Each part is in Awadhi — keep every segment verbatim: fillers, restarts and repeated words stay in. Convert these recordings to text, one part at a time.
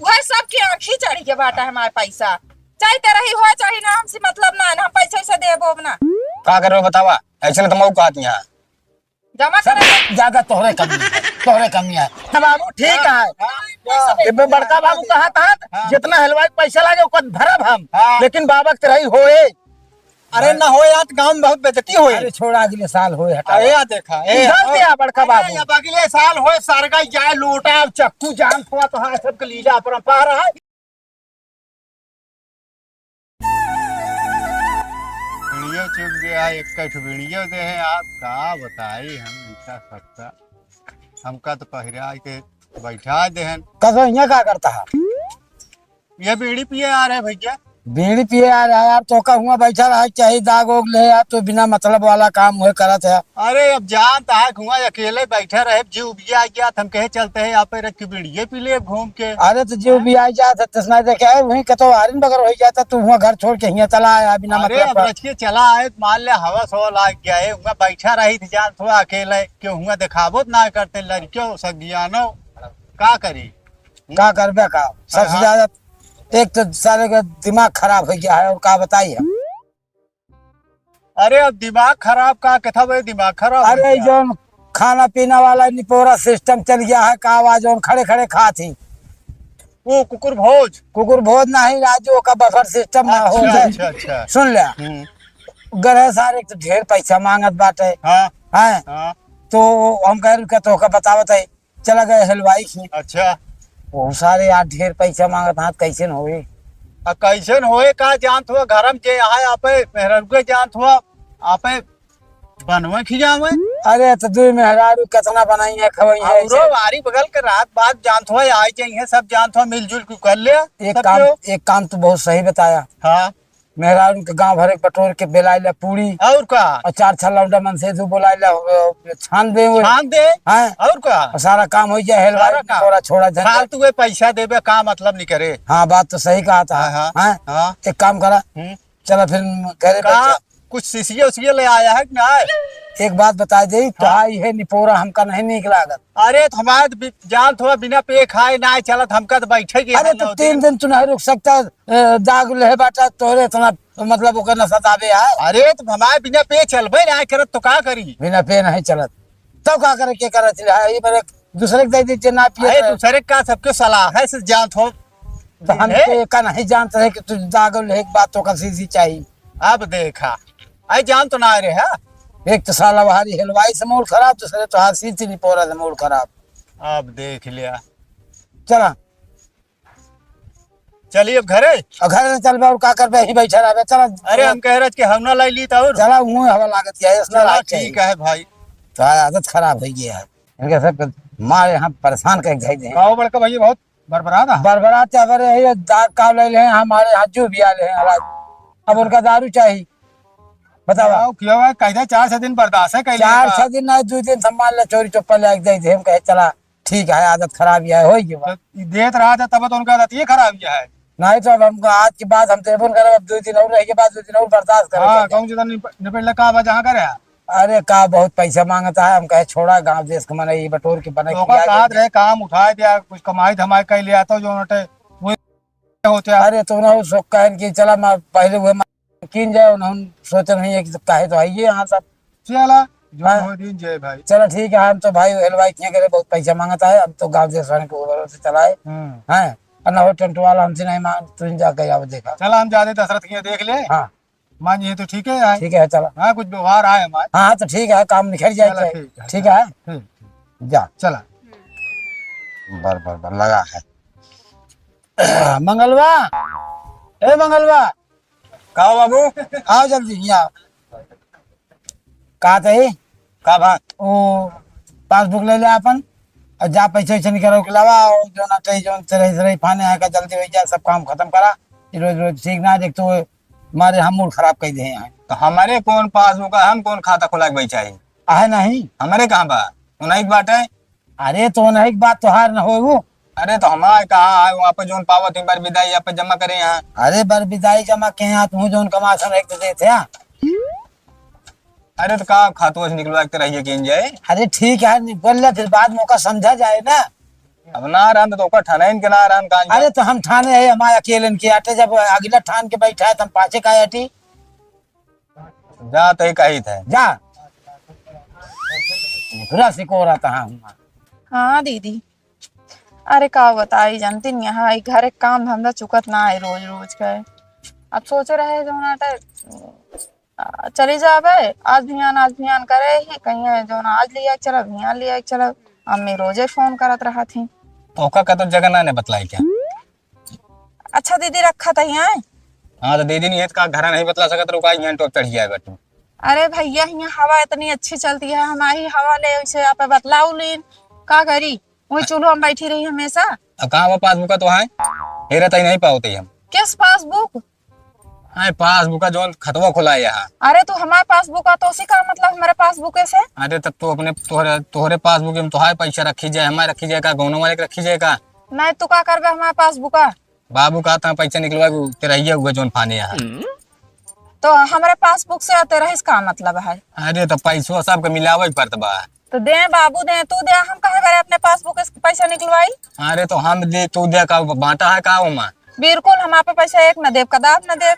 वह सबके आँखी चढ़ के बाटा हमार पैसा। चाहे तेरा ही हो, चाहे ना, हमसे मतलब ना है, हम पैसा वैसा देबो अब ना। का करबो बतावा, ऐसे ना तो मऊ कहत यहाँ। जमा सब करे। ज्यादा तोहरे कमी है, तोहरे कमी है। तो बाबू ठीक हाँ, है। हाँ, हाँ। ए बे बड़का बाबू कहा था, हाँ। जितना हलवाई के पैसा लागे, ओकर भरब हम। हाँ। लेकिन बाबा के तेरा ही होए। अरे ना हो यार, गाँव में बहुत बेइज्जती होए। अरे छोड़ा, अगले साल होए, हटा। अरे यार देखा, ए, इधर से आ बड़का अरे बाबू। अब अगले साल होए, सरगा जाए लोटा, अब चक्कू जान थोड़ा तो हाँ सबके लीला अपरंपार है। बीड़ियो चुप गया, एक ठो बीड़ियो दे है, आप का बताई हम इनका सबका। हमका तो पहिरा के बैठा दे हैं। कसो यहाँ का करता है? ये बीड़ी पिए आ रहे भैया। बीड़ी पिए आ रहा है यार, तो का हुआ बैठा रहा, चाहे दाग ओग ले यार, तो बिना मतलब वाला काम हुए करत है। अरे अब जानत है, हुआ अकेले बैठा रहे, जीव उबिया आ गया, हम कहे चलते हैं यहाँ पे रख के बीड़िए पी ले घूम के। अरे तो जीव भी आ जात है, तसना देखे है, वहीं कतो आरिन बगर हो जाता, तू हुआ घर छोड़ के हियाँ चला आया बिना अरे मतलब अब का। रच के चला आए, मान ले हवा सवा लाग गया है, हुआ बैठा रही थी जान थोड़ा अकेले, क्यों हुआ देखाबो त ना करते लड़कियों सब ज्ञानो, का करी? का करबे का? सबसे हाँ। ज्यादा एक तो सारे का दिमाग खराब हो गया है, और का बताई हम? अरे, अब दिमाग खराब का कथा भाई, दिमाग खराब हो अरे, गया। जौन खाना पीना वाला निपोरा सिस्टम चल गया है, का आवाज जौन खड़े खड़े खात ही। वो कुकुर भोज। कुकुर भोज नहीं, राजू, ओका बफर सिस्टम ना हो अच्छा, जाए। अच्छा, अच्छा। सुन ले। हम्म। गरह सारे एक तो ढेर पैसा मांगत बाटे। हाँ। हैं? हाँ। तो हम कह रुके तो ओका बतावत है। चला गए हलवाई से। अच्छा। वो सारे यार ढेर पैसा मांगत हाथ, कैसे न होए? आ, कैसे न होए, का जानत हो, घर में जे आए आपे, मेहरारू के जानत हो, आपे बनवे खियावे। अरे, तो दुई मेहरारू कितना बनाई है, खवाई है, औरो ऐसे। वारी बगल के रात बात जानत हो, आए जाई है, सब जानत हो, मिलजुल के कर ले, एक सब काम, क्यों? एक काम तो बहुत सही बताया। हाँ। मेहरारू के गांव भर एक बटोर के बेलाइला पूड़ी। और का? और चार छह लौंडा मन से जो बोलाइला, अ, छान दे वो। छान दे। हैं? और का? और सारा काम हो जाए, हेलवाई सारा काम। थोड़ा छोड़ा झंझट। फालतू के पैसा देबे का मतलब नहीं करे। हाँ, बात तो सही कहा था। हाँ, हाँ। हैं? हाँ। एक काम करा। हम्म। चला फिर घरे का? बैठा। कुछ सिसिया उसिया ले आया है कि ना? एक बात बता दे, हाँ। तो ये निपोरा हमका नहीं नीक लागत। अरे, तो हमारे तो बि-, जानत हो, बिना पे खाए ना चलत, हमका तो बैठे के अरे, है तो ना, तीन दिन। दिन तू नहीं रुक सकता, ए, दाग लेहे बाटा, तोरे इतना, मतलब, ओकर नशा दाबे है। अरे, तो हमारे बिना पे चलबे ना करत, तो का करी? बिना पे नहीं चलत, तो का करे, के करत है? ये बार एक दूसरे के दे दीजिए, ना पिए अरे, तो। दूसरे का सबके सलाह है, से जानत हो। तो हम है? तो एका नहीं जानते हैं कि तू दाग लेहे के बाद तो का सीसी चाहिए। अब देखा, आई जान तो ना रहे, हाँ? एक तो साला वहारी हलवाई से मूड खराब, दूसरे तो हाथ सीसी निपोरा से मूड खराब। अब देख लिया। चला। चलिए अब घरे। और घर में चलबे और का करबे, यहीं बैठा रहबे। चला। अरे हम कह रहे कि हम ना लाई ली तो और। चला, मुँह हवा लागत है, इसमें चला, लाग चाहिए। ठीक है भाई। तो आदत खराब हो गया है। इनके सब मारे हम परेशान कर धई दे। गाँव बड़का भैया बहुत बरबरात है। बरबरात है, अगर ये दाग का ले ले, हमारे हाथ जो भी आ ले हैं, हालात। अब उनका दारू चाहिए। बतावा। क्या हुआ, क्या हुआ, कैसे चार छह दिन बर्दाश्त है, कैसे चार का? छह दिन ना, दो दिन सम्मान ले, चोरी चुप्पा ले दे दे, हम कहे, "चला, ठीक है, आदत खराब ही है, हो ही गया।" तो देत रहा था, तब तो उनका आदत ये खराब ही है। नहीं तो अब हमको आज के बाद हम देबो न करब, अब दो दिन और रह के बाद दो दिन और बर्दाश्त करे हाँ, के। कौन सी निप-, निपट ले, का बा, जहाँ करे है? अरे का बहुत पैसा मांगता है, हम कहे छोड़ा, गांव देश के मनई बटोर के बने तो ओका खिया कहत देंगे। रहे काम उठाए दिया, कुछ कमाई धमाई कर लिया तो जो नटे वो होते हैं। अरे तो उन्होंने सो कहन कि चला मैं पहले हुए मैं कीन जाए, उन्होंने सोचे नहीं है कि काहे तो आइए यहाँ सब। चला, जो हाँ। हो दिन जय भाई। चला ठीक है, हम तो भाई हलवाई किए करे बहुत पैसा मांगता है, अब तो गांव देश वाले के ऊपर से चलाए। हम्म। हैं? और ना हो टेंट वाला हमसे नहीं मांग, तुम जाके आओ देखा। चला हम जाते दशरथ के यहाँ देख ले। हाँ। मान ये तो ठीक है यार। ठीक है, चला। हाँ, कुछ व्यवहार आए हमारे। हाँ, तो ठीक है, काम निकल जाए चला, चाहे। ठीक है, ठीक चला। है? ठीक, ठीक। जा। चला। बर, बर, बर लगा है। मंगलवा, ए मंगलवा। का हो बाबू? आओ जल्दी, यहाँ आओ। का तही? का बात? ओ, पासबुक ले ले आपन, और जा पैसे वैसे निकल के लावा, और जो ना तही, जो तेरे, तेरे फाने आए का जल्दी हो जाए, सब काम खत्म करा। ये रोज रोज ठीक ना है, देख तो मारे हम मूड खराब कर दे हैं। तो हमारे कौन पासबुक है, हम कौन खाता खोला के बैठा है? आहे नहीं। हमारे कहाँ बा? उन्हीं के बाटे। अरे तो उन्हीं के बात तोहार न होए वो। अरे तो हमारे कहाँ है, वहाँ पे जोन पावत है बर विदाई, यहाँ पे जमा करे यहाँ। अरे बर विदाई जमा के यहाँ तू जोन कमासन एक तो देते हैं। अरे तो का खातू से निकलवा के रहिए किन जाए? अरे ठीक है, निकल ले, फिर बाद में ओका समझा जाए ना। अब ना रहन तो ओकर ठाने इनके ना रहन कान। अरे तो हम ठाने है, हमारे अकेले इनके आटे, जब अगला ठान के बैठा है तो हम पाछे का आटी। जा तही कही थे। जा। पूरा सिकोरा तहाँ हुआ। हाँ दीदी, अरे का बताई, जानती नहीं, यहाँ ई घर एक काम धंधा चुकत ना है रोज रोज का। अब सोचे रहे जो ना टे, आ, चली जाबे, आज भियान, आज भियान करे ही, कहीं है जो ना आज लिया के चला, भियान लिया के चला। अम्मी रोजे फोन करत रहा थी। तो ओका का तो जगह ना ने बतलाई क्या? अच्छा दीदी, रखा था यहाँ। हाँ, तो दीदी नहीं है तो का घरा नहीं बतला सकत रहो, का यहाँ टोप चढ़ गया है बेटू। अरे भैया, यहाँ हवा इतनी अच्छी चलती है, हमारी हवा ले उसे आप बतलाऊ लीन, का करी? वही चूल्हा में बैठी रही हमेशा। अब कहाँ वो पासबुक तो है? हेरे तई नहीं पावते हम। किस पासबुक? अरे पासबुक का जोन खतवा खुला है यहाँ। अरे तू हमारे पासबुक का तो उसी का मतलब हमारे पासबुक से? अरे तब तो अपने तोहरे, तोहरे पासबुक में तोहार पैसा रखी जाए, हमारे रखी जाए का, गौनों वाले के रखी जाए का? नहीं, तू का करबे हमारे पासबुक का? बाबू का था पैसा निकलवा के तेरहिया हुआ जोन फाने यहाँ। तो हमारे पासबुक से तेरहिस का मतलब है? अरे तो पैसवा सबके मिलावे पड़त बा। तो दे बाबू, दे, तू दे, हम काहे बारे अपने पासबुक से पैसा निकलवाई? अरे तो हम दे, तू दे, का बांटा है का ओमा? बिल्कुल, हम आपे पैसा एक न देब, कदाप न देब।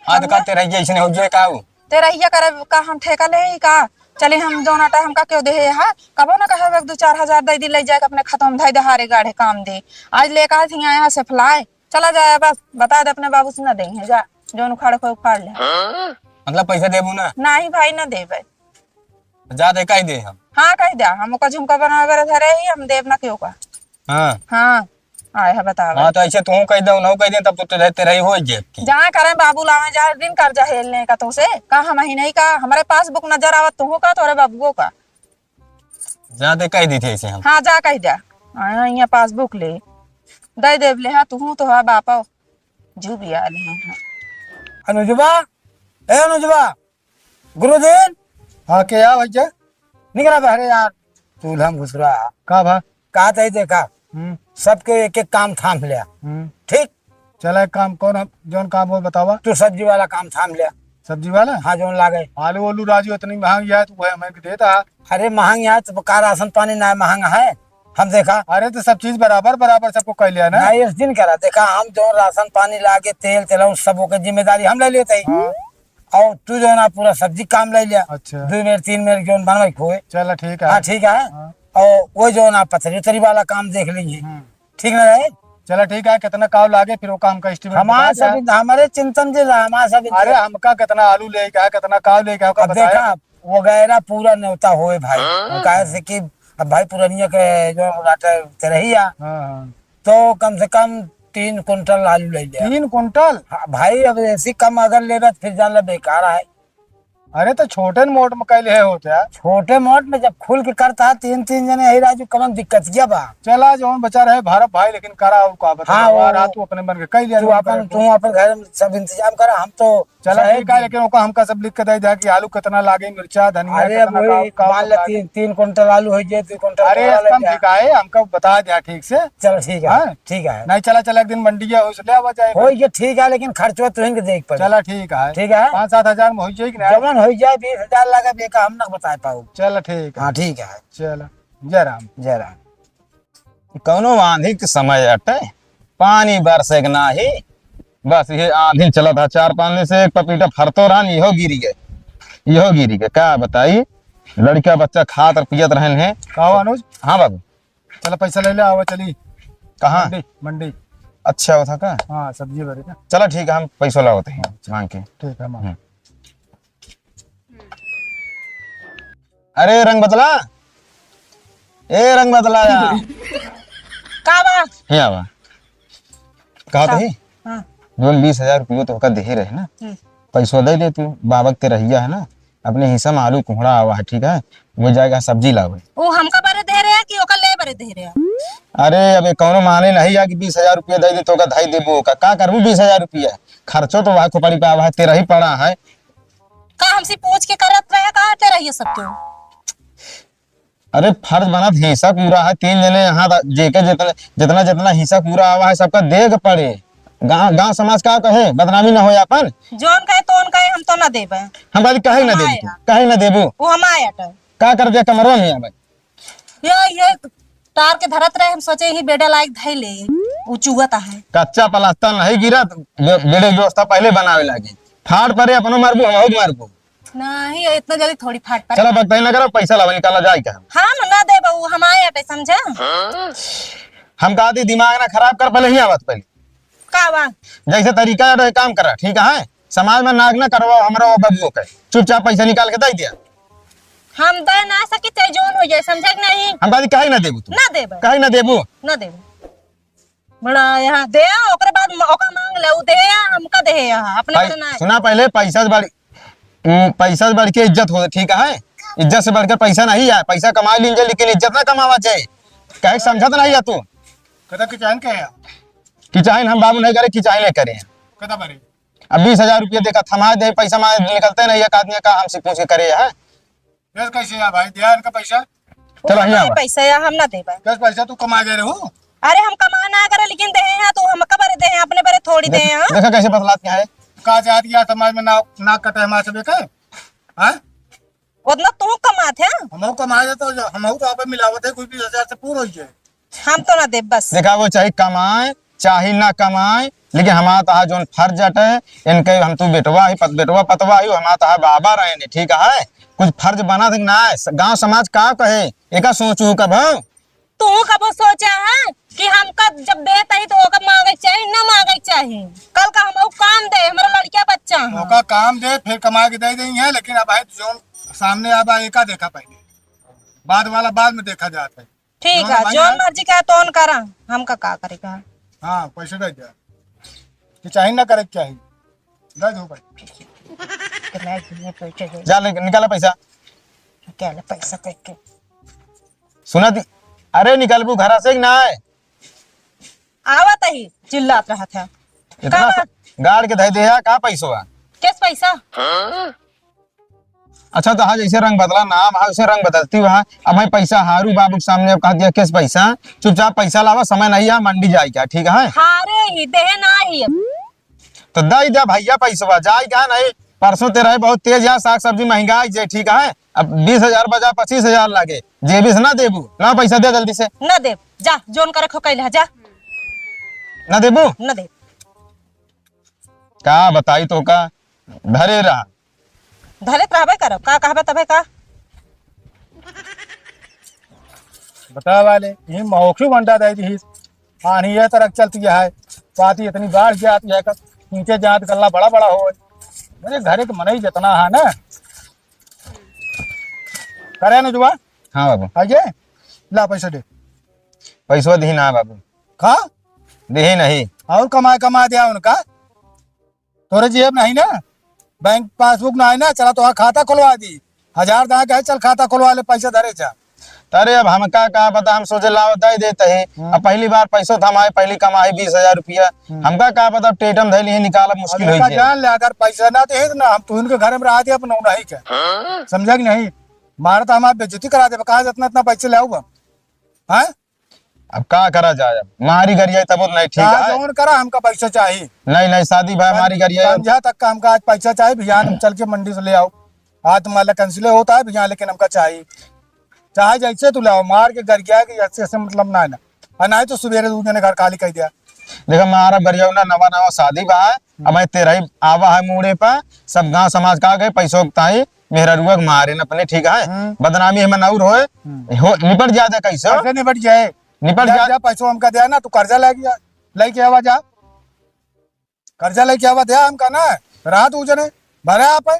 हाँ, तो का तेरहिया ऐसे हो जाए का उ? तेरहिया करे का हम ठेका ले ही का? चली हम जौन आटा हमका क्यों दे है, कबो ना कहे एक दो चार हजार दे दी, ले जाके अपने खाता में धई दे, हारे गाढ़े काम दे। आज ले कहा थी यहाँ से fly, चला जाए बस, बता दे अपने बाबू से ना दे है, जा, जौन उखाड़ को उखाड़ ले। मतलब पैसा देबू ना? नहीं भाई, ना देबे। जा दे, कह दे हम। हाँ, कह दे, हम ओका झुमका बनावे वाला धरे ही, हम देब ना केहू का। हाँ। हाँ, आए है बतावे। हाँ, तो ऐसे तू कह दे, उन्हों कह दे, तब तो तेरे, तेरे ही हो जाए की। जहाँ करें बाबू लावे, जा दिन कर्जा हेलने का तो से, का हम ही नहीं का, हमारे पासबुक नजर आवत तू का, तोरे बाबुओ का। जा दे, कह दी थी ऐसे हम। हाँ, जा कह दे। हाँ, यहाँ पासबुक ले। दे देब ले, हाँ, तू तो हा बापा। जू भी आ ले, हाँ। अनुजवा, ए अनुजवा, गुरुदेव। हाँ, के आ भैया? निकला बहरे यार, चूल्हा में घुस रहा। का भा? का तई देखा, हम्म। सबके एक एक काम थाम लिया। हम्म। ठीक? चला एक काम, कौन हम, जौन काम बोल बतावा। तू सब्जी वाला काम थाम लिया। सब्जी वाला? हाँ, जौन लागे। आलू ओलू राजू इतनी महंग है, तू वही हमें के देता। अरे महंग है, तो का राशन पानी ना महंगा है? हम देखा। अरे तो सब चीज बराबर, बराबर सबको कह लिया ना। नहीं, इस दिन करा, देखा, हम जौन राशन पानी लागे, तेल, तेलौन, सब ओके जिम्मेदारी हम ले लेते ही। हाँ। और तू जो ना पूरा सब्जी काम ले लिया। अच्छा। दो मिनट, तीन मिनट जौन बनवाई खोए। चला ठीक है। हाँ, ठीक है। हाँ। और वो जो ना पथरी उथरी वाला काम देख लेंगे। हम्म। ठीक ना रहे? चला ठीक है, कितना काव लागे फिर वो काम का estimate हमारे बता दे। सब, हमारे चिंतन जे रहा, हमारे सब अरे हमका कितना आलू लेके आया, कितना काव लेके आया, ओका अब बताया। देखा, वगैरह पूरा न्योता होए भाई। हाँ। वो काहे से कि अब भाई पुरनिया के जो राटे तेरहिया, हाँ, हाँ। तो कम से कम तीन कुंटल आलू ले लिया। तीन कुंटल? हाँ भाई, अब ऐसी कम अगर लेबे तो फिर जान ले बेकार है। अरे तो छोटे मोट में कैले है होते यार। छोटे मोट में जब खुल के करता है तीन, तीन जने यही राजू, कमन दिक्कत क्या बा? चला जौन बचा रहे भारत भाई, लेकिन करा और का बता हाँ, दे, वो यार, तू अपने मन के कह लिया तू जौन अपन, करे तू अपन घर में सब इंतजाम करा, हम तो चला चाहे ठीक है, दे। लेकिन ओका हमका सब लिख के दे दिया कि आलू कितना लागे, मिर्चा, धनिया अरे, अब कितना, वही का, का मान ले, लागे। तीन, तीन कुंटल आलू हो जाए, दो कुंटल अरे, बोरा लग एकदम जाए। ठीक है, हमका बता दिया ठीक से। चलो, ठीक है, हाँ? ठीक है। नहीं, चला, चला, एक दिन मंडी है, उस ले आवा जाए। हो ये ठीक है, लेकिन खर्चवा तुहिन के देख पड़े। चला, ठीक है। ठीक है? पाँच सात हजार में हो जाए कि नहीं? जवन हो जाए, बीस हजार लगे, बेका हम ना बता पाऊ। चला, ठीक है। हाँ, ठीक है। चला, जय राम। जय राम। कौनो आंधी के समय अटे, पानी बरसे के नाही, बस ये आंधी चलत है, चार पाँच दिन से एक पपीता फरतो रहन, इहो गिरी गए, इहो गिरी गए। का बताई, लड़का बच्चा खात और पियत रहन है। का हो अनुज? हाँ बाबू। चला पैसा ले ले, आवा चली। कहाँ? मंडी, मंडी। अच्छा, वो था का? हाँ, सब्जी भरे का। चला ठीक है, हम पैसा लावत हैं मांग के। ठीक है, मांग। हम्म। अरे रंग बदला, ए रंग बदला यार। का बा? यहाँ बा। कहा का? तही? हाँ। जोन बीस हजार रुपयो तोहका देहे रहे ना, हम्म। पैसो दे दे तू, बाबक तेरहिया है ना, अपने हिस्सा में आलू कोहड़ा आवा है, ठीक है, वो जाएगा सब्जी लावे। वो हमका बरे दे रहे हैं कि ओकर ले बरे दे रहे हैं? अरे अबे कौनो माने नहीं है कि बीस हजार रुपया दे दे तो ओका धाई देबो का, का करबू बीस हजार रुपया? खर्चो तो वह खोपड़ी पे आवा है, तेरही पड़ा है। का हमसे पूछ के करत रहे, का तेरहिया सब क्यों? अरे फर्ज बनत हिस्सा पूरा है, तीन जने यहाँ दा-, जेके जितना, जितना, जितना हिस्सा पूरा आवा है, सबका देग पड़े। गाँव, गाँव समाज का कहे, बदनामी ना होए आपन। जौन कहे, तौन कहे, हम तो ना देबे। हम कहली, काहे ना देबू तू? हमाया। काहे ना देबू? वो हमाया तो। का कर दिया कमरवा में आवे? ये, ये तार के धरत रहे, हम सोचे ही बेडे लायक धई ले, उ चुअत आहे। कच्चा प्लास्टर नहीं गिरत, बे-, बेडे के व्यवस्था पहले बनावे लागे। फाट परे अपनो मारबू, हमहू के मारबू। नहीं, इतना जल्दी थोड़ी फाट परे। चला बकताई ना करो, पैसा लावा, निकाला जाए का? हम ना देबे, उ हमारे अटे, समझा? हम कहा थी दिमाग ना खराब कर, पहले ही आवत पहले। का बा? जैसे तरीका है, काम करा, ठीक है? समाज में नाक ना करवा हमरा वो बबुओ के। चुपचाप पैसा निकाल के दे दिया। हम दे ना सकी, चाहे जोन हो जाए, समझे कि नहीं? हम कहा थी काहे ना देबू तू? ना देबे। काहे ना देबू? ना देबे। बड़ा यहाँ दे, ओकरे बाद म-, ओका मांग ले, उ दे, हमका दे यहाँ, अपने भाई, बदे ना। सुना पहले, पैसा से बढ़, उ, पैसा से बढ़ के इज्जत हो, ठीक है? इज्जत से बढ़कर पैसा नहीं है, पैसा कमा लीजिए, लेकिन इज्जत ना कमावा चाहे। कहे के समझत नहीं है तू। कदा किचाइन के है? किचाइन हम बाबू नहीं करे, किचाइन नहीं करे। कदा बरे? अब बीस हजार रुपया देखा, थमाए दे, पैसा माए निकलते नहीं, एक आदमी का हमसे पूछ के करे है। कैसे, कैसे है भाई, दिया इनका पैसा? चलो, यहाँ ये बा। पैसा या हम ना देबे। कैसे पैसा तू कमा गए रहो? अरे हम कमा ना करे, लेकिन दे हैं, तू हमका बरे दे हैं, अपने बरे थोड़ी दे देख, हैं। देखा कैसे बतलात क्या है? का जात या समाज में ना, ना कटे हमारे सबे के? हाँ? उतना तू कमात है? हमहू कमाए तो, हमहू तो आप मिलावत है, कोई बीस हजार से पूरा हो जाए। हम तो ना देब बस। देखा, वो चाहे कमाए, चाहे ना कमाए, लेकिन हमारा तहा जोन फर्ज अटे, इनके हम तू बेटवा ही, पत-, बेटवा पतवा ही, हमारा तहा बाबा रहे ने, ठीक है? कुछ फर्ज बना थे कि ना, स-, गांव समाज का कहे, एका सोचू कब हो? तू कबो सोचा है कि हमका जब देत ही तो ओका मांगे के चाही, ना मांगे के चाही? कल का हम काम दे, हमारा लड़किया बच्चा है। ओका काम दे, फिर कमा के दे देंगे, लेकिन अब है जोन सामने अब एका देखा पहले, बाद वाला बाद में देखा जाता है। ठीक है, जोन मर्जी का तोन करा, हमका का करे का? हाँ, पैसे दे दे। कि चाही ना करे के चाही? दे दो भाई। तो मैं तुम्हें पैसे दे। जा ले, निकाला पैसा। क्या ले पैसा देख के? सुना दी, अरे निकलबू घरा से कि ना है? आवत ही चिल्लात रहत है। इतना का बात? गाड़ के धई दे है, का पैसो है? किस पैसा? अच्छा, तो हाँ, जैसे रंग बदला नाम है, उसे रंग बदलती हुआ है। अब भाई पैसा हारू बाबू के सामने अब कह दिया, "किस पैसा?" चुपचाप पैसा लावा, समय नहीं है, मंडी जाए क्या, ठीक है? हारे ही, देहे ना ही अब। तो दे दे भैया पैसवा, जाए क्या नहीं? परसों ते रहे बहुत तेज है, साग सब्जी महंगा है जे, ठीक है? अब बीस हजार बजा, पच्चीस हजार लागे, जेबी से ना देबू, ला पैसा दे जल्दी से। ना देब, जा, जोन करे खो कैला, जा। ना देबू? ना देब। का बताई तो का, धरे रहा। धरे त रहबे करब, का कहबे तबे का? बता वाले, ये महोक्षु बंटा दे दी। पानी ये तरह चलती है, पाती इतनी बाढ़ जाती है, नीचे जात गल्ला बड़ा बड़ा हो। मेरे घरे के मनई जितना है ना, करे ना जुआ? हाँ बाबू। आइए, ला पैसा दे। पैसवा दिही ना बाबू। का? दिही नहीं। और कमाए, कमाए दिया उनका। तोरे जेब नहीं ना, बैंक पासबुक ना है ना, चला तोहार खाता खुलवा दी। हजार दहा के है, चल खाता खुलवा ले, पैसा धरे जा। अरे अब हमका का पता, हम सोचे लाओ दे देते ही। हम्म। अब पहली बार पैसो थमाए, पहली कमाई बीस हजार रुपया। हम्म। हमका का पता, टेटम धैली ही निकालब मुश्किल अब होई इनका जाए। जान ले, अगर पैसा ना दे तो ना हम तुहन के घर में रहा दे अपन नहीं के। हाँ? समझा कि नहीं? मारा तो हमार बेइज्जती करा दे, कहाँ से इतना, इतना पैसे ले आऊँ हम? हाँ? अब का करा जाए, अब मारी गरिया तब नहीं ठीक का है। जौन करा, हमका पैसा चाही। नहीं, नहीं, शादी भाई, मारी गरिया। समझा तक का हमका आज पैसा चाही, बिहान हम चल के मंडी से ले आओ। आज तुम्हारा कंसिले होता है बिहान, लेकिन हमका चाही। चाहे जैसे तू ले आओ, मार के गरिया के ऐसे, ऐसे मतलब ना है ना। और नहीं तो सुबेरे दू जने घर खाली कर दिया। देखो, मारा गरिया ना, नवा नवा शादी बा है, अब भाई तेरा ही आवा है मूड़े पर, सब गांव समाज का गए, पैसों के ताई मेहररुआ के मारे न अपने, ठीक है? हम्म। बदनामी हमें नौर होए, हम्म। हो, निपट जाए कैसे? कैसे निपट जाए? निपट जा, जाए। जा, पैसों हमका दिया ना, तू कर्जा ले गया, लेके आवा जा। कर्जा लेके आवा दिया हमका ना, रात उजने, भरे आप है,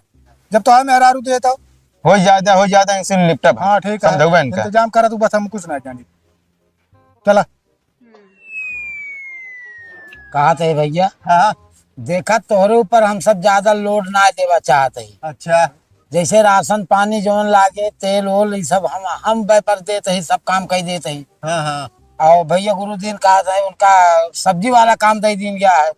जब तो हमें मेहरारू दे तो। हो जाए, हो जाए, इनसे निपटा भाई। हाँ, ठीक है। समझौबा इनका। इंतजाम करा तू, बस हम कुछ ना जानी। चला। कहा थे भैया? हाँ। देखा, तोहरे ऊपर हम सब ज्यादा load ना देवा चाहत ही। अच्छा। जैसे राशन पानी जौन लागे, तेल ओल, ई सब हम, हम व्यापार देत ही, सब काम कर देत ही। हाँ, हाँ। और भैया गुरुदीन कहा था, उनका सब्जी वाला काम दे दीन गया है।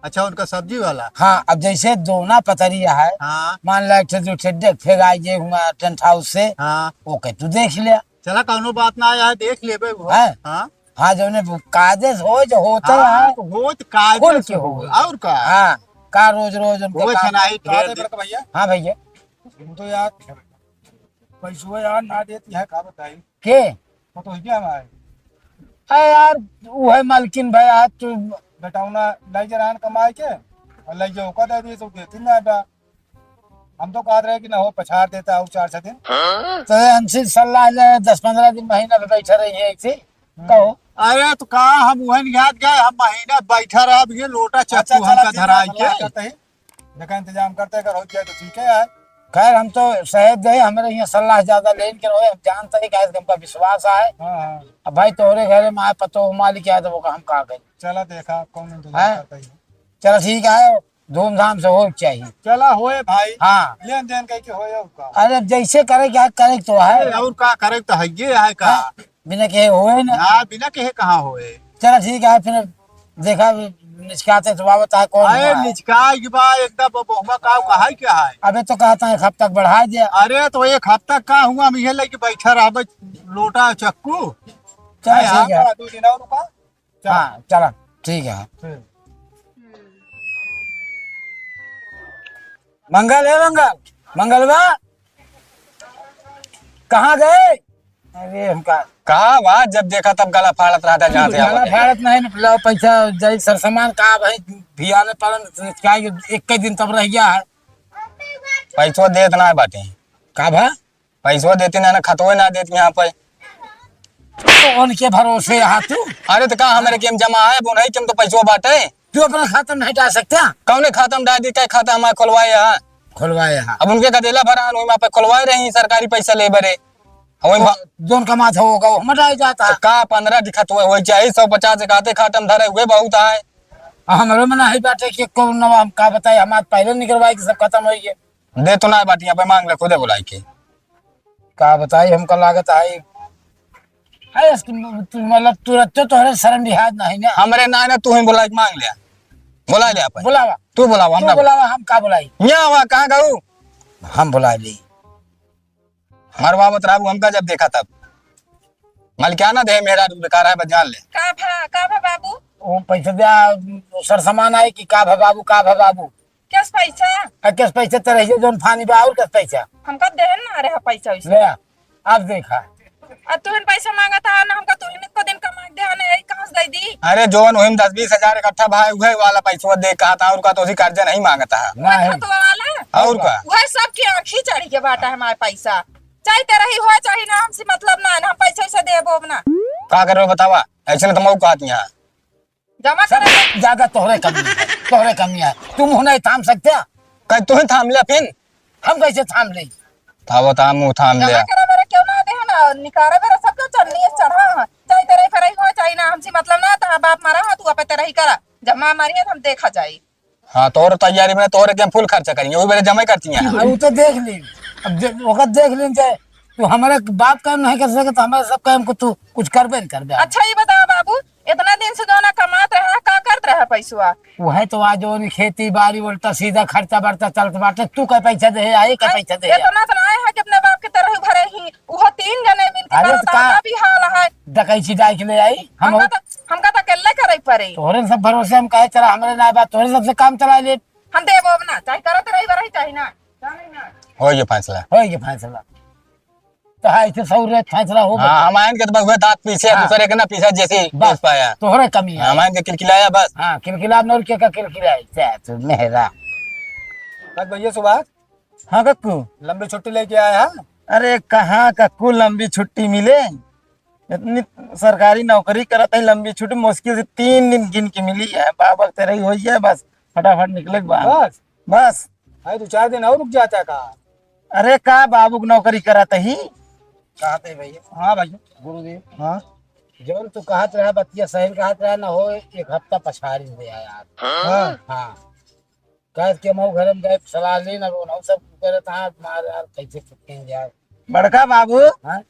अच्छा, उनका सब्जी वाला? हाँ, अब जैसे दोना पतरिया है, हाँ। मान ला एक ठे दो ठे डेग फेंक आई जे हुआ टेंट हाउस से, हाँ। ओके तू देख ले। चला, कौनो बात ना आया है, देख लेबे वो। हैं? हाँ। हाँ, जौने कायदे से हो, जो होता हाँ, है। होत कायदे खुल से के हो। हो। और का? हाँ, का रोज रोज उनको वो काम छनाई का ढेर दे। बड़का भैया? हाँ भैया। हम तो यार, पैसवा यार ना देती है, का बताई? के? वो तो क्या हमारे? है यार, उहे मालकिन भाई, आज तू बेटौना लै जा रहन कमाए के, और लै जा ओका दे दिए तो देती ना बा। हम तो कहत रहे कि ना हो, पछाड़ देता और चार छह दिन। तो ये हमसे सलाह ले, दस पन्द्रह दिन, महीना भर बैठा रही है ऐसे। हम्म। कहो। अरे तो का हम उहन याद गए, हम महीना बैठा रहा, अब ये लोटा अच्छा, चक्कू चला, हमका ठीक है, धराई के। देखा, इंतजाम करते, अगर हो जाए तो ठीक है यार। खैर, हम तो सहज है, हमारे यहाँ सलाह ज्यादा लेन के रहे, हम जानते हैं, काहे से हमका विश्वास आए। हाँ, हाँ। अब भाई, तोहरे घरे में आए, पतो मालिक आए, तो वो का हम का करें? चला देखा, कौन इंतजाम हैं? करता है। चला ठीक है, धूमधाम से हो चाहिए। चला होए भाई। हाँ। लेन देन कह के होए, और का? अरे, अब जैसे करे क्या, करे तो है। अरे, और का करे तो है, ये है का? हाँ, बिना कहे होए ना। ना, बिना कहे कहाँ होए? चला ठीक है, फिर देखा, निचकाते तो बाबा ता कौन अरे हुआ है? निचका के बा एकदम, अब हुआ का, कहा है क्या है? अबे तो कहता है एक हफ्ता बढ़ा दिया। अरे तो एक हफ्ता का हुआ, हम ये लेके बैठा रहबे, लोटा चक्कू। चला है, ठीक है। हाँ, दो दिन और रुका। चल। हाँ, चला, ठीक है। हम्म। मंगल है, मंगल, मंगलवा, कहाँ गए? अरे, हमका कहा बा, जब देखा तब गला फाड़त रहता, जहाँ से गला आवत है। फाड़त नहीं, मतलब, पैसा जाई, सरसामान का भाई, भियाने पालन, क्या ये एक ही दिन तब रह गया है। पैसो देत ना बाटे। का भा? पैसो देते ना, ना खतवे ना देते यहाँ पे। तो उनके भरोसे यहाँ तू? अरे, तो का हमारे केम जमा है, वो नहीं, केम तो पैसो बाटे। तू अपना खाता में नहीं डाल सकता? कौने खाता में डाल दी, क्या खाता हमारे खुलवाए यहाँ? खुलवाए यहाँ। अब उनके गदेला भरा, वही वहाँ पे खुलवाए रही, सरकारी पैसा ले बरे। वही तो भा- जोन कमात होगा, वो हमारा ही जाता है। का पन्द्रह दिखत हुए, वही चाहिए, सौ पचास एक आते खाटम धरे हुए बहुत आए। आ, हमरो में नहीं बाटे कि कौन नवा, हम का बताए, हम आज पहले निकलवाए कि सब खत्म हो गए। दे तो ना बाटी, यहाँ पे मांग ले, खुदे बुलाई के। का बताई, हमका लागत है, है, तू, मतलब, तू रखते तोहरे शर्म लिहाज नहीं ना। हमरे ना, ना, तू ही बुलाई के मांग ले, बुला ले आप। बुलावा। तू बुलावा, हम तू ना बुलावा, हम का बुलाई? यहाँ आवा, कहाँ गऊ? हम बुला ली। मरवावत रहबू हमका जब देखा तब। मलिकाना दे मेरा बेकार है, बस जान ले। का भा, का भा बाबू? वो पैसा दिया, सर सामान आए कि का भा बाबू, का भा बाबू? कैस पैसा? आ, कैस पैसा तेरे ही जोन फानी बा, और कैस पैसा? हमका देहन ना रहा पैसा वैसे। ले आ, अब देखा। आ तुहिन पैसा मांगत है ना, हमका तुहिन को दिन कमा के देहन है, यही कहाँ से दे दी? अरे जोन वही दस बीस हजार इकट्ठा भाई, उहे वाला पैसा दे कहा था, और का तो उसी कर्जा नहीं मांगता है। ना है। खतवा वाला? और का? वह सबकी आँखी चढ़ी के बाटा है हमारे पैसा। चाहे तेरा ही हो, चाहे ना, हमसे मतलब ना है, ना हम पैसा वैसा देबो अब ना। का करबे बतावा, ऐसे ना तो मऊ कहत यहाँ। जमा सब करे। ज्यादा तोहरे कमी है, तोहरे कमी है। तू मुँह नहीं थाम सकते? कहीं तू ही थाम ले फिन। हम कैसे थाम ले? थावो थाम, मुँह थाम ले। जमा करे मेरे क्यों ना दे है ना, निकारे मेरे सब क्यों चढ़नी है, चढ़ा है। चाहे तेरे फेरे ही हो, चाहे ना, हमसे मतलब ना, तेरा बाप मरा हो, तू अपे तेरा ही करा। जमा मारिए, हम देखा जाए। हाँ, तोहर तैयारी में तोहरे के हम full खर्चा करिए, वही बेरे जमा ही करती हैं। हाँ, वो तो देख ली। अब दे-, ओकर देख ली जे तू हमारे बाप काम नहीं कर सके, तो हमारे सब काम को तू कुछ करबे नहीं करबे। अच्छा, ये बताओ बाबू, इतना दिन से जो ना कमात रहा, का करत रहा पैसवा? वह तो आज जो खेती बाड़ी उल्टा सीधा खर्चा बर्चा चलत बाटे, तू का पैसा दे आई, का अरे, पैसा दे? इतना तो ना आए है कि अपने बाप के तरह भरे ही, वो तीन जने मिल के अरे, करत तो का? का भी हाल है। डकैची डाल के ले आई, हम हमका तो, हमका तो अकेले करे पड़े। तोहरे सब भरोसे हम कहे चला, हमरे ना बात, तोहरे सबसे काम चला ले। हम देबो अब ना, चाहे करत रही बरही, चाहे ना। हो गया फैसला। हो गया फैसला। तो हाँ, इसे सौ रेट फैसला हो गया। हाँ, हम आयन के तो बस हुए दांत पीछे, हाँ। दूसरे के ना पीछे जैसे बस, पीस पाया। तोहरे कमी है। हम आयन के किलकिलाया बस। हाँ, किलकिला नौर के का किलकिला है, क्या तू मेहरा। बस भैया सुभाष। हाँ कक्कू। लंबी छुट्टी लेके आया है? अरे कहाँ कक्कू लंबी छुट्टी मिले, इतनी सरकारी नौकरी करत है, लंबी छुट्टी मुश्किल से तीन दिन गिन के मिली है। बाबा तेरे ही होई है, बस फटाफट निकले के बाद। बस? बस। भाई, दो चार दिन और रुक जाता का? अरे, का बाबू के नौकरी करत ही? कहते भैया। हाँ भैया। गुरुदेव। हाँ। जौन तू कहत रहा, बतिया सही कहत रहा, ना हो, एक हफ्ता पछाड़ी दे यार। हाँ। हाँ। कह के मऊ घर में गए, सलाह लेन, अब उन्हों सब करत, हाँ, मार यार, कैसे छुट्टी में जाए। बड़का बाबू, हाँ?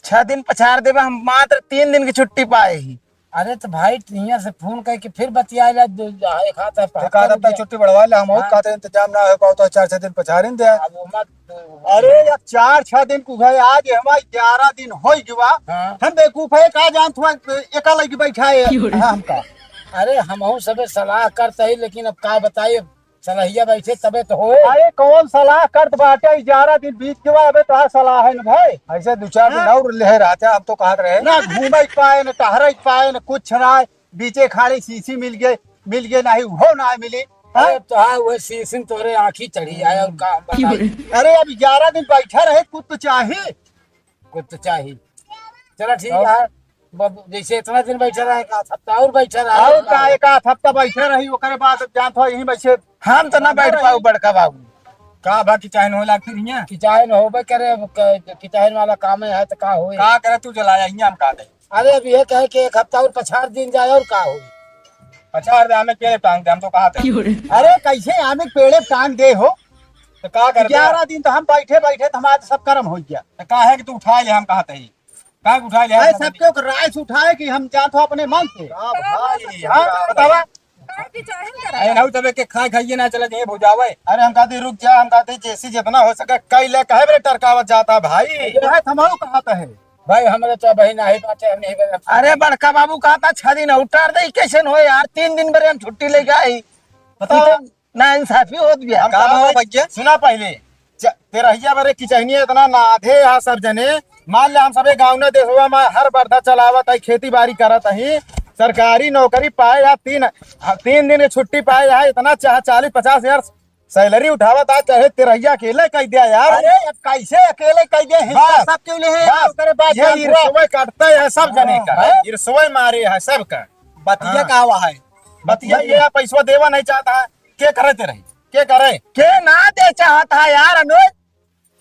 छह दिन पछाड़ देबा, हम मात्र तीन दिन की छुट्टी पाए ही। अरे तो भाई, हियां से फोन करके फिर बतिया ले, दो, एक हाथ है, एक आध हफ्ता छुट्टी बढ़वा ले, हम और हाँ। कहते इंतजाम ना हो पाओ तो चार छह दिन पछाड़िन दे। अब वो मत, अरे, अब चार छह दिन को है, आज हमारा ग्यारह दिन हो गया। हाँ। हम बेवकूफ है, का जानत हुआ, एका लगी बैठा है। क्यों रे? हाँ, हमका। अरे, हमहू सबे सलाह करते ही, लेकिन अब का बताई, सलाहिया बैठे तबे तो होए। अरे कौन सलाह करत बाटे, ग्यारह दिन बीत गवा, अबे तोहार सलाह है न भाई। ऐसे दो चार दिन हाँ? और ले रहते, हम तो कहत रहे। ना घूमे के पाए, न टहरे के पाए, न कुछ ना, बीचे खाड़ी सीसी मिल गए, मिल गए नहीं, उहो ना मिली। अरे हाँ? तो हाँ, वो सीसी तोरे आँखी चढ़ी आए और का हम बताई? अरे अब ग्यारह दिन बैठा रहे, कुछ तो चाहिए। कुछ तो चाहिए। चला ठीक और? है, बब-, जैसे इतना दिन बैठा रहे, एक आध हफ्ता और बैठा रहे। और का, एक आध हफ्ता बैठा रही, ओकरे बाद जानत हो यहीं बैठे। हम तो ना बैठ पाऊ बड़का बाबू। का बा, किचाइन होला फिर हियाँ? किचाइन होबे करे, अब क-, किचाइन वाला काम है तो का होए? का करे तू चला जा, हियाँ हम का दे। अरे अब ये कहे कि एक हफ्ता और पछाड़ दिन जाए और का होए? पछाड़ दे, हमें पेड़े टांग दे, हम तो कहा थे। अरे कैसे आमे के पेड़े टांग दे हो? तो का कर दे? ग्यारह दिन तो हम बैठे बैठे तो हमारा सब कर्म हो गया। तो का है कि तू उठा ले, हम कहा थे। का उठा ले, अरे हम सबके ओकर राय से उठाए कि हम जात हो अपने मन से। का भाई, हाँ, हम का बतावा। काहे की चाहे न करे? अरे रहू तबे के खाए खाइए ना चला जाइए भुजावे। अरे हम कहते रुक जा, हम कहते जैसे जितना हो सके कई ले, कहे बरे टरकावत जाता भाई। ये है थमाऊ कहा है। भाई हमरे तो बहिन आई बाटे, हम नहीं बने। अरे बड़का बाबू कहा था छह दिन और टार दे, कैसे न हो यार, तीन दिन बरे हम छुट्टी लेके आई। बताओ। तो ना इंसाफी होत बिया। हम का कहा हो भाई? भैया? सुना पहले, च-, तेरहिया बरे किचहनिया इतना नाधे है सब जने। मान ले हम सबे गाँव ने देशवा में हर बरधा चलावत है, खेती बाड़ी करत है, सरकारी नौकरी पाए या तीन, तीन दिन के छुट्टी पाए है, इतना चाहे चालीस पचास हजार सैलरी उठावत है, चाहे तेरहिया अकेले कह दिया यार। अरे अब कैसे अकेले कह दिया, हिस्सा बस, सब क्यों ले हैं? बस, ओकरे बाद ये जान पूरा ईर्ष्या काटता है सब जने का, हाँ। ईर्ष्या मारे है सबका। बतिया हाँ। का हुआ है? बतिया बतिया। ये पैसवा देवा नहीं चाहता है, के करे ते रही? के करे? के ना दे चाहत है यार अनुज?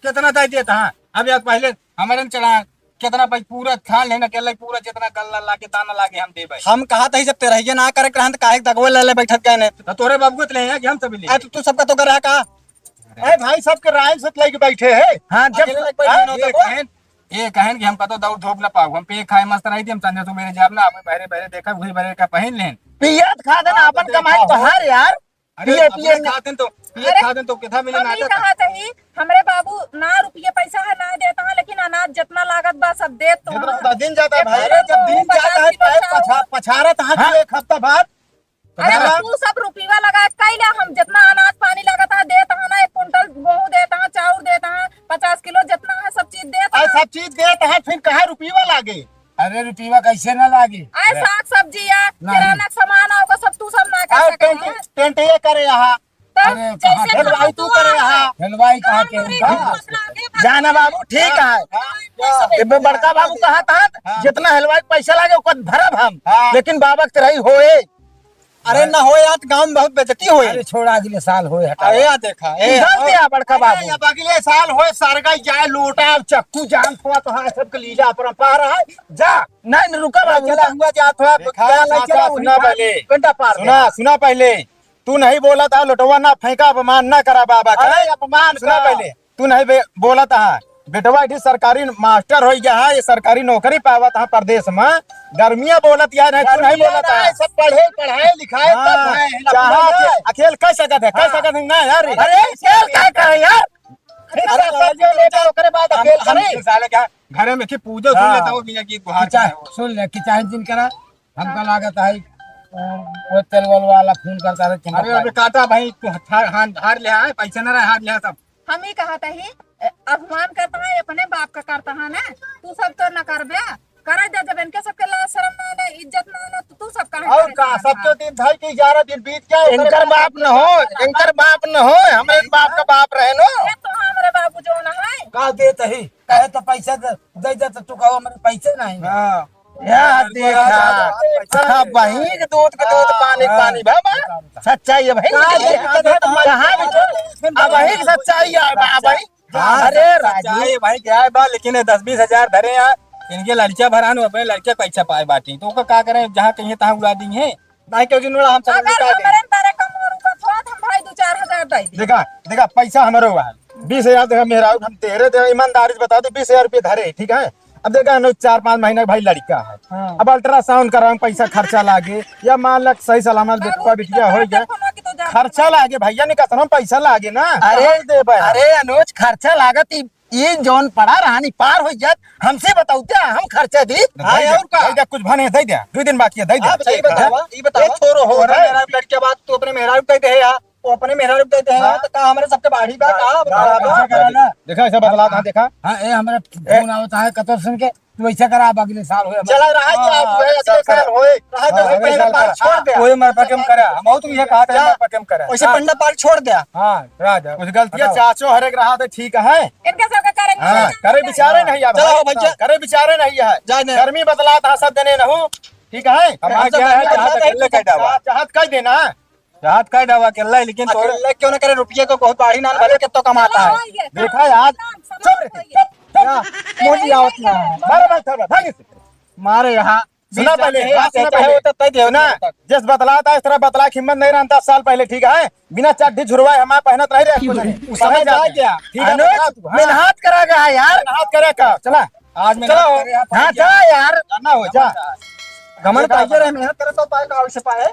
कितना दे देता है? अब यार पहले हमारे में चढ़ा, कितना भाई पूरा थाल है ना, अकेले पूरा जितना गल्ला लागे, दाना लागे, हम देबे। हम कहा था जब तेरहिया ना करे के रहन, तो काहे दगवे ले, ले बैठत गए ने? तो तोरे बाबू तो ले हैं कि हम सब ले? ए, तो तू सबका तो कर रहा का? अरे भाई, सबके राय से लेके बैठे हैं। हाँ, जब अकेले लेके बैठे हैं, तो ये बोल। कहें, ये कहें कि हम कतो दौड़ धूप ना पाऊ, हम पे खाए मस्त रही थी, हम संझा सुबेरे जाब ना, आप बहरे बहरे देखा, वही बहरे का पहन लेन। पियत खा देना, हाँ, अपन तो कमाई देखा तो हो। हर यार। अरे पिए, अपने पिए न- खातिन तो, पिए अरे, खातिन तो कितना मिले हम ना ही देता। कहा तही, हमरे बाबू ना रुपये पैसा है, ना देता है, लेकिन अनाज जितना लागत बा, सब देत तो जितना हैं। होता, दिन जाता है एक भाई, अरे, जब दिन पचास जाता है, किलो चाउर। पछा-, पछारत हाथ हाँ। एक हफ्ता बाद। अरे, पछारा। तू सब रुपया लगा के कैला, हम जितना अनाज पानी लागत है, देत है ना, एक कुंटल गेहूं देत है, चाउर देत है, पचास किलो जितना है, सब चीज देत अरे, है। सब चीज देत है, फिर कहाँ रुपया लागे? अरे रुपया कैसे ना लागे? अरे ले। साग सब्जी या ना। किराना के सामान आओ का सब तू सब ना कर अरे सके टेंट, हैं। टेंट ये करे यहाँ। तो अरे जैसे कहाँ हलवाई तू करे यहाँ। हलवाई कहाँ के? हाँ। जाना बाबू ठीक है। हाँ। इबे बड़का बाबू कहा था हाँ। जितना हलवाई के पैसा लागे ओकर धरब हम। हाँ। लेकिन बाबा के तरही होए। अरे ना हो यार, गाँव में बहुत बेइज्जती होए। अरे छोड़ा, अगले साल होए, हटा। अरे यार देखा, ए, निकाल दिया बड़का अरे बाबू। अब अगले साल होए, सरगा जाए लोटा, अब चक्कू जान थोड़ा तो हाँ सबके लीला अपरंपार है। जा। नहीं, नहीं, रुका बाबू, चला रुका। हुआ जात हुआ, देखा, क्या लग चाचा, चला वही सुना पहले। घंटा पार सुना, दे। सुना पहले। तू नहीं बोला था, लोटवा ना फेंका, अपमान ना करा बाबा का। अरे अपमान सुना का। पहले। तू नहीं बे-, बोला था, बेटवा इठी सरकारी मास्टर हो गया है, ये सरकारी नौकरी पावत है परदेश में, गर्मिया बोलत यार है, तू नहीं गर्मिया बोलत ना है। है, सब पढ़े, पढ़ाए, लिखाए, हाँ, तब है, चाहा लफड़ा के है। अकेल कह सकत है, कह हाँ। सकत है ना यार। अरे, अकेल का करे यार? अरे, अरे, सब जो लेकर ओकरे बाद हम, अकेल हम करे। साले क्या घरे में की पूजा सुन हाँ। लेता हूँ, मियाँ की गुहार किचा-, क्या है वो। सुन ले, किचाइन जिन करा, हमका लागत है, वो, वो तेल वाला फोन करता है, तुमको अरे, अबे काटा भाई, तू हार, हार, हार ले आए, पैसे ना रहे, हार ले आए सब। हम ही कहा था ही, अ, अपमान करता है, अपने बाप का करता है ना, तू सब तो न करबे, करे दे, जब इनके सबके लाज शर्म ना, ना इज्जत ना, ना, तो तू सब काहे और करे का, से सबके करता? दिन धाई के ग्यारह दिन बीत गया, ओकरे इनकर बाद बाप न हो, इनकर बाप न हो, हमरे बाप का बाप रहे नो। ये तो हमरे बाबू जो ना है। का देत ही, कहे तो पैसा दे, दे दे तो तू कहो, हमरे पैसे नहीं है। हाँ। या देखा, हाँ, वही के दूध के दूध, पानी के हाँ। पानी, बाबा। सच्चाई है भाई। का देखा, कहाँ भी तो, अब वही सच्चाई है, बा-, भाई। हाँ, अरे सच्चाई राजू। है भाई, क्या है बा, लेकिन ये दस बीस हजार धरे हैं, इनके लड़कियां भरान हो, अपने लड़कियां पैसा पाए बाटी, तो ओका का करें, जहाँ कहीं तहाँ उड़ा दी है। नहीं, क्यों जिन उड़ा, हम सब अगर उड़ा दें। हमरे बारे कम और ऊपर थोड़ा, तो हम भाई दो चार हजार दे दी। देखा, देखा, पैसा हमारे हुआ है, बीस हजार देखा, मेहरारू हम तेरे दे, ईमानदारी से बता दो, बीस हजार रुपये धरे, ठीक है? अब देखा ना, चार पाँच महीना का भाई लड़का है। हाँ। अब अल्ट्रासाउंड करावे में पैसा खर्चा लागे, या मान लग सही सलामत बाबू, बेटवा बिटिया हो गया, खर्चा लागे भैया, नहीं कसम पैसा लागे ना। अरे, कहाँ से देबे? अरे अनुज, खर्चा लागत ई, ई जौन पड़ा रहनी पार हो जात, हमसे बताऊ क्या, हम खर्चा दी? हाँ, दे दे, और का? दे दे, कुछ भने दे दे, दो दिन बाकी है, दे दे। आप सही बतावा, ई बतावा। ये छोरो हो, अरे मेरा लड़का बात तू अपने मेहरारू कह दे यार। वो अपने मेहरारू के देते हैं, हाँ। तो का हमरे सबके बाढ़ी बा, का बता रहा बा? देखा, ऐसा बदलाव कहाँ देखा? हाँ, ए, हमरा फोन आवत है कतर सुन के, तू ऐसा करा, अब अगले साल होए, चला रहा है कि आप हाँ, होए, अगले साल होए, रहा है, हाँ, तो अगले पहले साल पार करा। छोड़ दे। कोई मर पक्के में करा, हम तो ये कहा था, क्या? मर पक्के में करा। वैसे हाँ। पंडा पार छोड़ दे। हाँ, राजा। कुछ गलतियाँ हटाओ। चाचो हरेक रहा तो ठीक है। इनके सबके करेंगे। हाँ, करे बिचारे नहीं अब। चलो भैया। करे बिचारे नहीं है। जाए दे। गर्मी बदलात है, सब जने रहू। ठीक है? हम आ गया है, चाहत अकेले कह डावा। चाहत कह देना। चाहत कह डावा अकेला, लेकिन तो अकेले क्यों ना करे, रुपये को बहुत बाढ़ी ना भले कितना कमाता है। हाँ, ये देखा यार। सब चुप रहे, चुप, चुप। क्या? मोदी आवत ना है। मारो भाई, थोड़ा भाग इसे। मारे यहाँ। सुना पहले, बात सुना पहले। होता तय देव ना। जिस बतलात है, इस तरह बतला के हिम्मत नहीं रहता साल पहले, ठीक है? बिना चड्ढी झुरवाए हमारे पहनत रह रहे। उस समय जा गया। ठीक है, अनुज, बता तू, हाँ। मेहनत करा गया है यार। मेहनत करे का, चला। आज मेहनत चलो। करे, हाँ, जा यार। ना हो, जा। घमंड पाइए रहे, मेहनत करे तो पाए, का से पाए।